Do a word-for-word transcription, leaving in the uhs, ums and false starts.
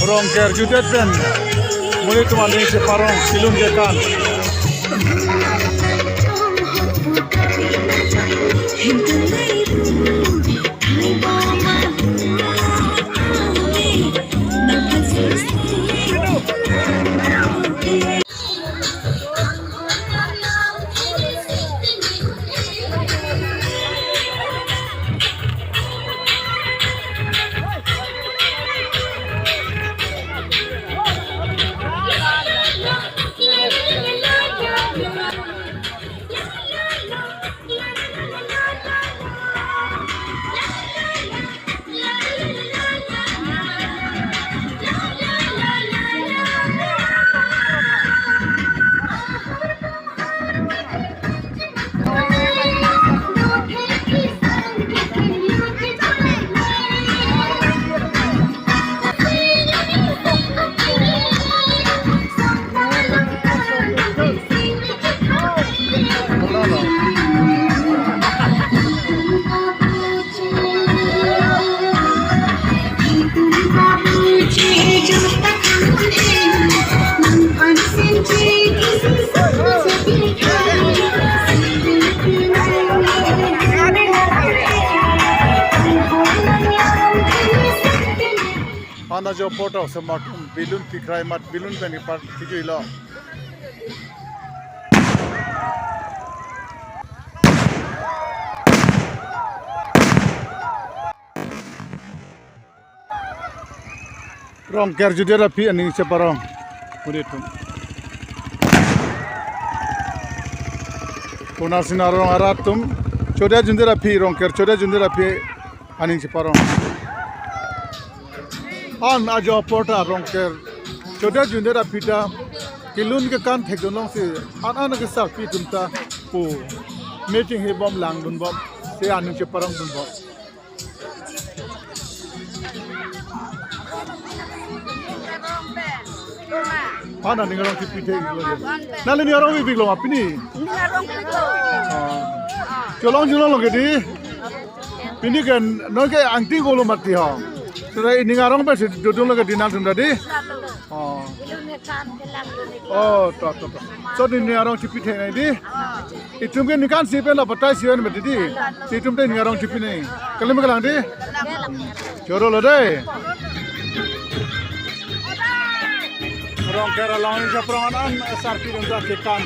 Rongker judet pen monit atum aning cheparong, kelun kekan. Ana jo poto semat belun pikrai mat belun pen ipar tujuh ilo. Rongker judet aphi aning cheparong. Monit atum. Konat si arong arat atum. Judet judet aphi, Rongker judet judet aphi aning cheparong. An ajo aporta Rongker judet judet aphi ta kelun kekan thekdun longsi an an kesarpi atum ta pu meeting hebom langdunbom, si aning cheparongdunbom. Ana ning arong kipi theklo. Nangli ning arong bibik lo ma pini? Ning arong bibik lo. Ah. Cholong cholong lo ke di. Pini ke non ke angti ko lo mati ho. Sira ning arong pe si dodun lo ke di nangtum ta di. Oh. Oh, to to to. So ning arong kipi thek nai di. Itum ke ningkan isi pen la batai isi pen mati di. Si itum te ning arong kipi nai. Keklem kelang di. Choro lo dei. Rongker along ni cheparong an sarpi atum ta kekan.